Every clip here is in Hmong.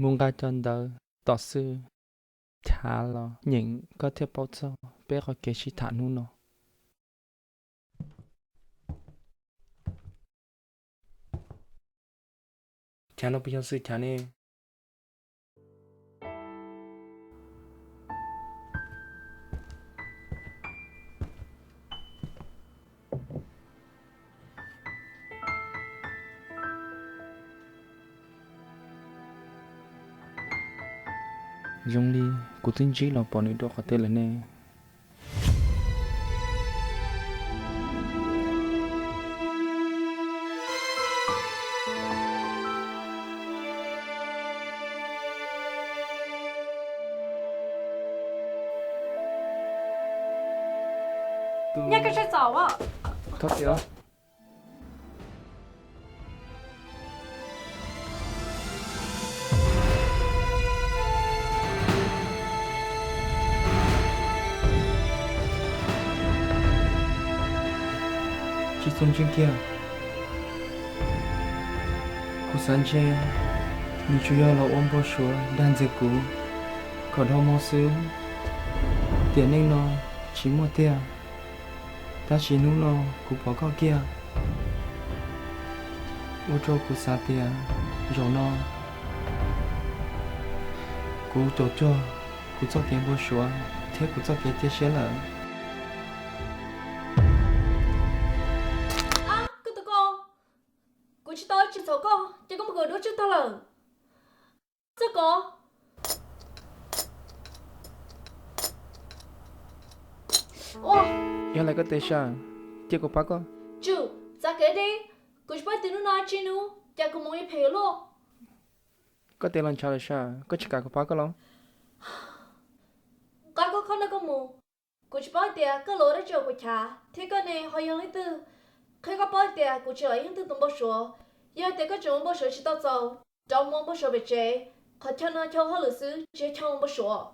Mus nqa cov ntawv tom xwb, chav los nyeem koj thiaj paub txog peb qhov kev sib tham hnub no. Chav no puas yog xwm chav ne? Zoo li kuv twb ntsib los pom nws dua qhov twg lawm ne. Nyob koj sab txaus. Thov txim os. Tsis txaus ntseeg kiag. Kuv xav ntshe nws tsuas yog los ua npau suav dag ntxias kuv kom dhau hmo xwb, tiam neej no tsis muaj tiag. Tab sis hnub no kuv pom koj kiag, ua rau kuv xav tias zaum no kuv caum cuag kuv txoj kev npau suav thiab kuv txoj kev cia siab lawm. Koj tus ko, kuv tsis tau tsis txhaum koj, ces koj mus kawm duab tswj tag lawm. Txog ko. Yog lawm koj tes sas, cia kuv pab koj. Tsum, txav kev di, kuv tsis paub tias hnub no tsis hnub cas kuv mus ib phem yuav luaj. Koj tes los ntshav lawm sas, koj tsis kam kuv pab koj los? Nqa koj khob noj koj mus. Kuv tsis paub tias koj luav dab tsi kuv chav thiab koj ne ho yog leej twg. Qhia koj paub tias kuv tsis yog leej twg tus npau suav. Yog tias koj tseem ua npau suav tsis tau txaus, rov mus ua npau suav pem tsev. Qhov chaw no chaw hauj lwm xwb, tsis yog chaw ua npau suav.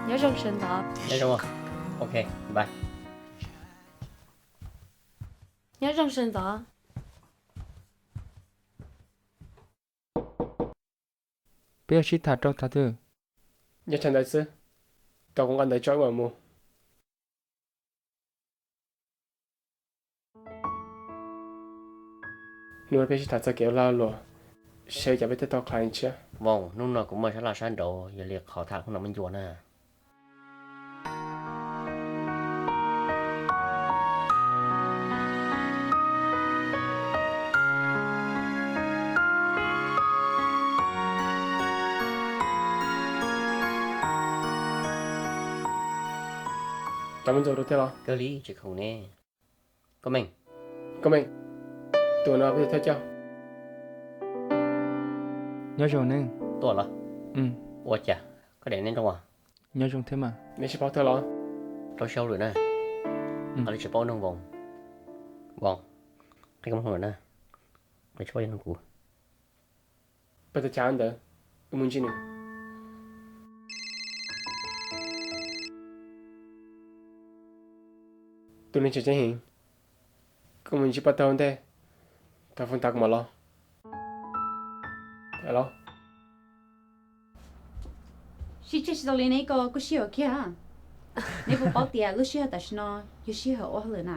Nyob zoo sawv ntxov. Nyob zoo. Ok, bye. Nyob zoo sawv ntxov. Peb yuav sib tham rau thaum twg? Nyob tsam ntawd xwb, tos kuv nqa ntawv tso wb mam mus. Hnub no peb sib tham txog kev ua lag luam, seb ua cas peb thiaj tau qha tshiab. Voos, hnub no kuv muaj sab laj sab nraud, yog li qhov tham hnub no muab ncua na. Cov me ntxuav rau thiab los? Kawg li tsis khoom ne. Koj Meej. Koj Meej, tus no peb yuav thawj coj. Nyob zoo ne. Tuaj los? Ua cas koj daim neb nroo as? Nyob zoo thiab mas. Neb sib paub tag los? Rau siab hauj lwm na. Qhov li tsis paub nug Voos. Voos, qhib koj muab hloov lawm na. Qhov li tsis paub yog nug kuv. Pab tawg chav ntawd, wb mus ntsib nws. Tus neeg tseem ceeb heev, koj mus ntsib pab tawg ua ntej, thov foom tas kuv mam los. Los. Sib tseg tsis tau li ne, koj kuj sij hawm kiag. Neb puas paub tias lub sij hawm tam sim no yog sij hawm ua hauj lwm na?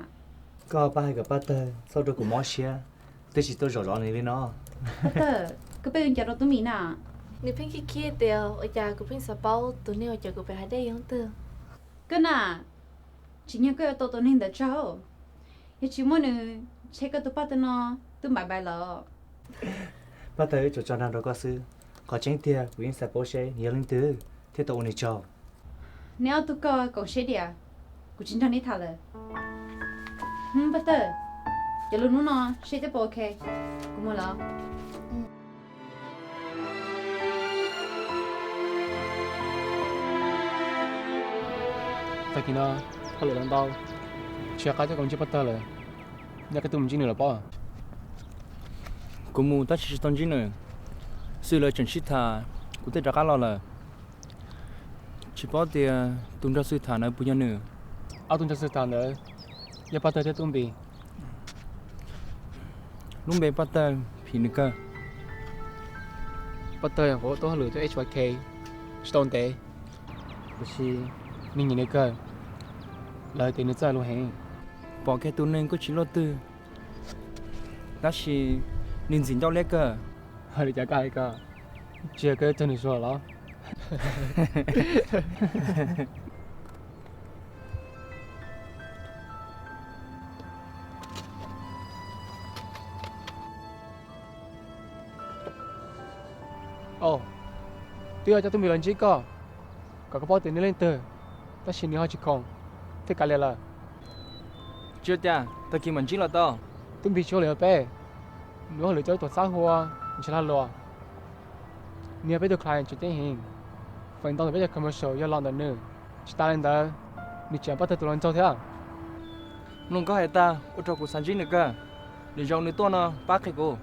Koj pab hais kom pab tawg txhob rau kuv mob siab, twb tsis tuaj zaum zov nws li no. Pab tawg, koj pheej nco rau tub Mim na. Nws pheej khib khib tias ua cas kuv pheej xav paub tus neeg uas cawm kuv pem hav dej yog leej twg. Koj na, tsim nyog koj yuav tau tus neeg ntawd tsaug. Yog tsis muaj nws, ntshe koj tus pab tawg no twb npaiv npaiv lawm. Pab tawg, wb tsuas tso nrog rau koj xwb, qhov tseeb tiag kuv yeej xav paub seb nws yog leej twg thiaj tau ua nws tsaug. Neb ob tug ko koom seb diam, kuv tsis nrog neb tham lawm. Pab tawg, cov lus hnub no seb twb puas ok, kuv mus lawm. Tag kis no hauj lwm los ntau, tsis nco qab tuaj koom ntsib pab tawg lawm. Yog koj twb mus ntsib nws lawm pob? Kuv mus tab sis tsis tau ntsib nws. Xwb lawv tseem sib tham, kuv twb rov qab los lawm. Tsis paub tias tus nraug xwb tham ntawd puas yog nws? Ob tug nraug xwb tham ntawd yog Paj Tawg thiab Tub Npis. Lub npe Paj Tawg phim nws kawg. Paj Tawg yog nqua tub hauj lwm rau H Y K tsis tau ntev, tiam sis nws nyiam nws kawg, lawv tias nws txawj lus heev. Pom kiag tus neeg kuj tsis luaj twg, tab sis nws ntxim ncauj liab kawg. Hais li cas koj hais ko, tsis yog koj txog nws suav los? Twb yog coj Tub Npis los ntsib koj, kom koj paub tias nws leej twg, tab sis nws ho tsis khoom thiab kav liam lawm. Tsis ua cas, tag kis mam ntsib los tau. Tub Npis tsis ua li peb, nws ua hauj lwm rau ib tug xab hua ntshav lag luam. Nws yog peb tus client tseem ceeb heev, feem ntau ntawm peb cov commercial yog los ntawm nws. Tsis tas li ntawd, nws tseem yog Paj Tawg tus hluas nraug thiab. Mloog koj hais tag ua rau kuv xav ntsib nws kawg. Lwm zaus nws tuaj no pab qhia kuv.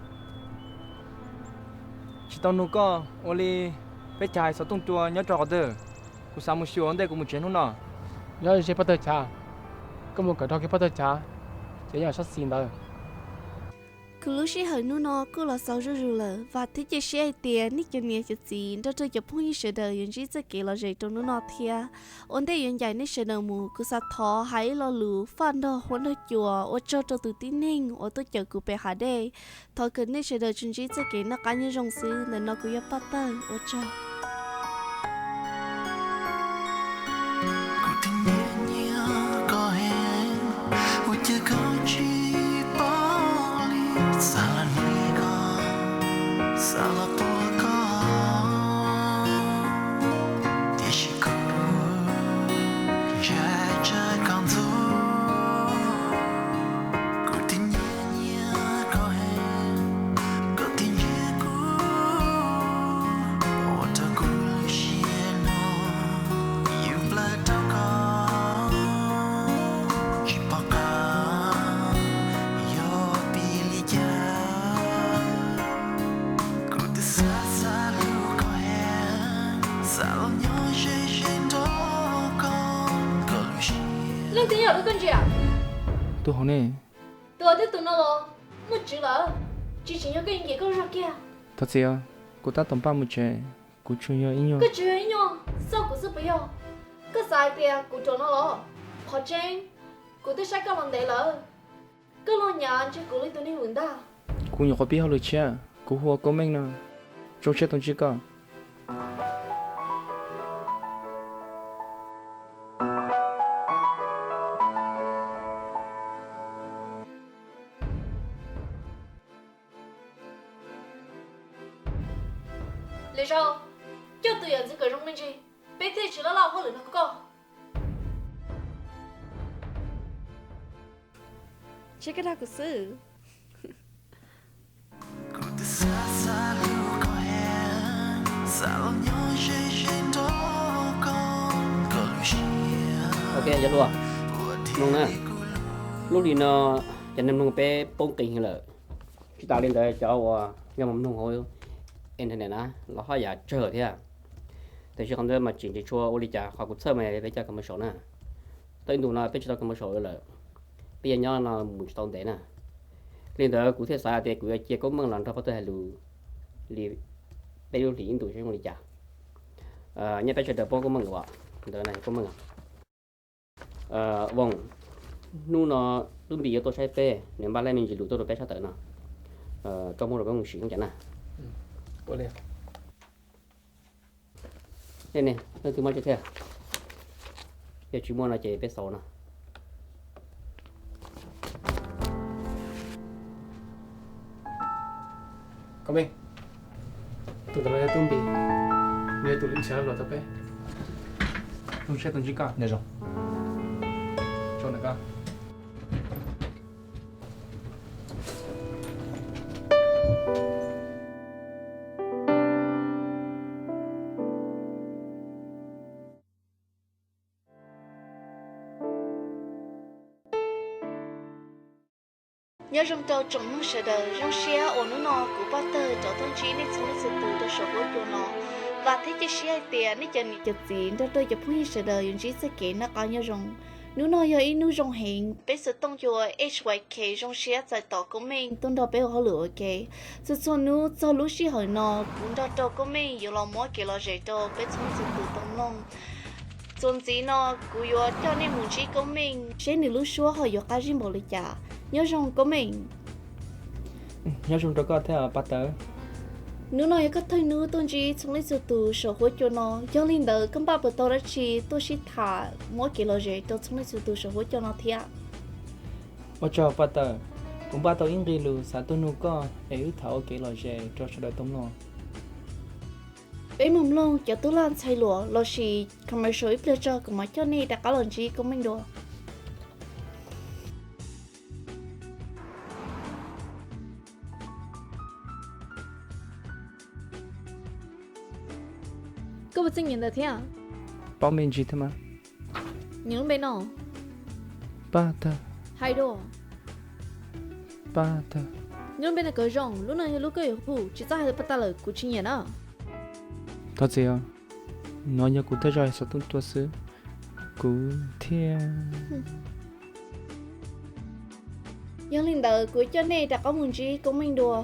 Tsis tau nug koj ua li peb chav hais xov tooj cua nyob rau qhov twg, kuv xav mus xyuas ua ntej kuv mus tsev hnub no. Nyob ze Paj Tawg chav, koj mus kawm dhau kiag Paj Tawg chav, ces nyob sab xis ntawd. Kuv lub sij hawm hnub no kuj los xaus zuj zus lawm, vam thiab cia siab hais tias nej cov niam cov txiv nrog rau cov phooj ywg sawv daws yuav ntsib txoj kev lom zem rau hnub no thiab. Ua ntej yuav ncaim nej sawv daws mus, kuv xav thov hais ib lo lus faj nrog huab nrog cua ua tsaug rau tus tib neeg uas tuaj cawm kuv pem hav dej. Thov kom nej sawv daws tsuas ntsib txoj kev noj qab nyob zoo xwb. Ntawm no kuv yog Paj Tawg, ua tsaug. Leej twg yog koj ntsia? Tus hauv ne? Tus twb tus no los muaj tswv lawm, tsis tsim nyog koj yuav ncaim koj zog kiag. Thov txim os, kuv tab tom npaj mus tsev, kuv tsuas yog ib nyuag. Koj tsuas yog ib nyuag xauj kuv xwb puas yog? Koj xav hais tias kuv ruam no los? Qhov tseeb, kuv twb saib koj los ntev lawm. Koj los nyav ntshe kuv li tus neeg lwm ntag. Kuv nyuam qhuav pib hauj lwm tshiab, kuv hu ua Koob Meej no. Zoo siab tau ntsib koj. Lwm zaus, coj tus yam ntxwv kom zoo me ntsis, peb thiaj tsis laj laj hauj lwm nrog koj. Tsis koj dag kuv xwb. Ok, cov hluas, mloog na. Lub hlis no cov neeg mloog peb poob qis lawm. Tsis tas li ntawd, cov uas yog mus mloog hauv internet na los haj yam tsawg thiab. Tiam sis qhov ntawd mas tsis tshua ua li cas, qhov kuv txhawj mas peb cov commercial na. Tau ib ntus no peb tsis tau commercial lawm, peb yeej nyob no mus tsis tau ntev na. Li ntawd kuv thiaj xav tias kuv yuav cia Koob Meej los nrog pab tawg hais lus li peb lub hlis ib ntus seb zoo li cas. Nyob peb sawv daws poob Koob Meej os, ntawd na Koob Meej. Voos, hnub no Tub Npis yuav tuaj saib peb, nws npaj laj me ntsis lus tuaj rau peb sab tawm no, tso muag rau peb mus sim zoo cas na. Ne ne, leej twg muaj tsev thiab? Yog tsis muaj no ces peb xaus no. Koj me, tus ntawd yog Tub Npis, nws yog tus li nrhiav luag tau peb. Zoo siab tau ntsib koj. Nyob zoo. Tsaug ntawm koj. Nyob zoo rau tsoom mloog sawv daws, zoo siab uas hnub no kuv Paj Tawg rov tuaj ntsib nej txhua leej txhua tus rau saum huab cua no. Vam thiab cia siab hais tias nej cov niam cov txiv nrog rau cov phooj ywg sawv daws yuav ntsib txoj kev noj qab nyob zoo. Hnub no yog ib hnub zoo heev, peb xov tooj cua H Y K zoo siab txais tos Koob Meej tuaj nrog peb ua hauj lwm ua ke. Txhua txhua hnub txog lub sij hawm no kuv nrog rau Koob Meej yuav los muab kev lom zem rau peb txhua leej txhua tus tau mloog. Txuas ntxiv no kuv yuav coj nej mus ntsib Koob Meej seb nws lub suab ho yuav qab zib npaum li cas. Nyob zoo Koob Meej. Nyob zoo rau koj thiab Paj Tawg. Hnub no yog koj thawj hnub tuaj ntsib txhua leej txhua tus saum huab cua no, yog li ntawd koj npaj puas tau dab tsi tuaj sib tham muab kev lom zem rau txhua leej txhua tus saum huab cua no thiab? Ua tsaug Paj Tawg, kuv npaj tau ib nqe lus xav tuaj nug koj es wb tham ua kev lom zem rau sawv daws tau mloog. Peb mus mloog cov tub lag ntxhais luam lossis commercial ib pliag tso kuv mam coj nej rov qab los ntsib Koob Meej dua. Koj puas txeej niam ntawd thiab? Paub me ntsis thiab mas. Niam lub npe no? Paj Tawg. Hais dua. Paj Tawg. Nyob lub npe no kom zoo, lub no yog lub koj yuav hu, tsis txhob hais tias Paj Tawg lawm kuv tsis nyiam na. Thov txim os, no yog kuv thawj zaug xov tooj tuaj xwb, kuv thiaj. Yog li ntawd kuv coj nej rov qab mus ntsib Koob Meej dua.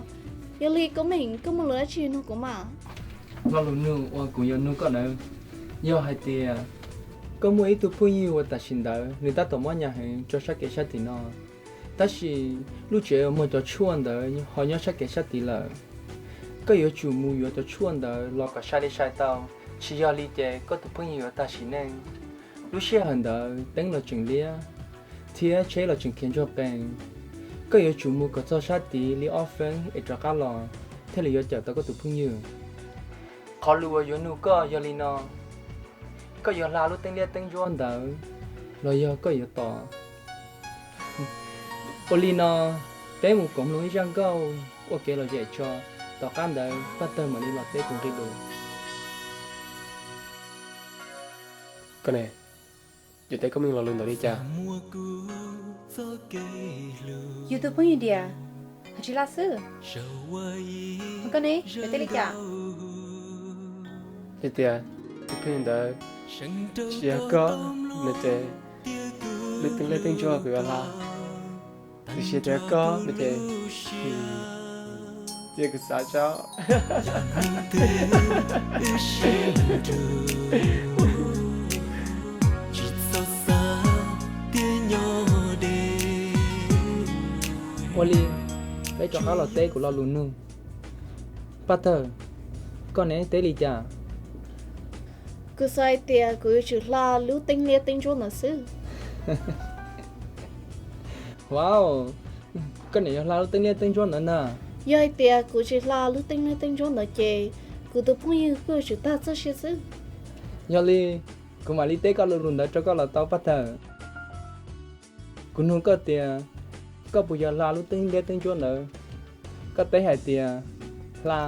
Yog li Koob Meej, koj muaj lus dab tsi nug kuv mas? Lo lus nug uas kuv yuav nug koj ntawd yog hais tias koj muaj ib tug phooj ywg uas tam sim ntawd nws tab tom mob hnyav heev rau sab kev sab tim no, tab sis lub tsev uas muag cov tshuaj ntawd ho nyob sab kev sab tid lawm. Koj yuav tsum mus yuav cov tshuaj ntawd los kom sai li sai tau, tsis yog li ces koj tus phooj ywg yuav tag sim neej. Lub sij hawm ntawd teeb los tseem liab, thiab tsheb los tseem khiav ntsuag qees. Koj yuav tsum mus kom txog sab tid li ob feeb es rov qab los thiaj li yuav cawm tau koj tus phooj ywg. Qhov lus uas yuav nug koj yog li no: koj yuav hla lub teeb liab teeb ntsuab ntawd los yog koj yuav tos? Ua li no, peb mus koom mloog ib zaj nkauj ua kev lom zem tso, tom qab ntawd Paj Tawg mam li los teb kuv nqe lus. Koj ne, yuav teb Koob Meej lo lus ntawd li cas? Yus tus phooj ywg diam, hais tsis laj xwb. Koj ne, yuav teb li cas? Yog tias tus phooj ywg ntawd tsis yog koj no ces lub teeb liab teeb ntsuab kuv yuav hla, tiam sis tias koj no ces cia kuv xav tso. Ua li, peb rov qab los teb kuv lo lus nug. Paj Tawg, koj ne teb li cas? Kuv xav hais tias kuv yuav tsum hla lub teeb liab teeb ntsuab ntawd xwb. Wow, koj niam yuav hla lub teeb liab teeb ntsuab ntawd ntag. Yog hais tias kuv tsis hla lub teeb liab teeb ntsuab ntawd ces kuv tus phooj ywg kuj yuav tsum tag txoj sia xwb. Yog li, kuv mam li teb koj lo lus ntawd rau koj los tau Paj Tawg. Kuv nug koj tias, koj puas yog hla lub teeb liab teeb ntsuab ntawd? Koj teb hais tias hla.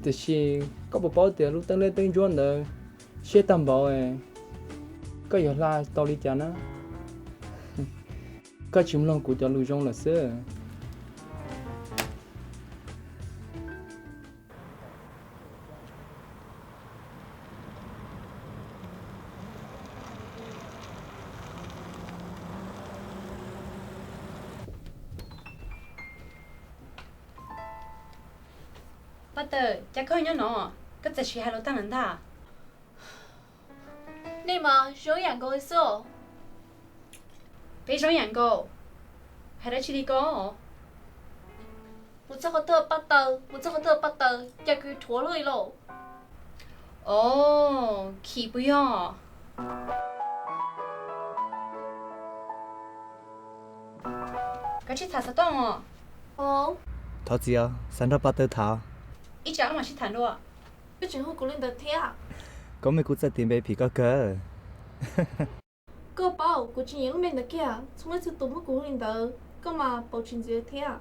Tiam sis koj puas paub tias lub teeb liab teeb ntsuab ntawd siab tag npaum, koj yuav hla tau li cas na? Koj tsis mloog kuv cov lus zoo lawm xwb. Paj Tawg, cas koj nyob no? Koj txawm sim hais lus tag lawm ntag. Nej mas zoo yam nkaus li xwb os. Peb zoo yam nkaus? Hais dab tsi li ko? Mus txog qhov twg Paj Tawg, mus txog qhov twg Paj Tawg, cas koj dhuav luaj li lauj? Os, khim puas yog? Koj sib tham xov tooj os? Thov txim os, xav nrog Paj Tawg tham. Ib tsam mam sib tham dua. Koj tseem hu kuv li ntawd thiab. Koj me kuv txawj tis npe phim koj kawg. Koj paub kuv tsis nyiam lub npe ntawd kiag, txhua leej txhua tus muab kuv hu li ntawd, koj mas paub tsis ntxiv thiab.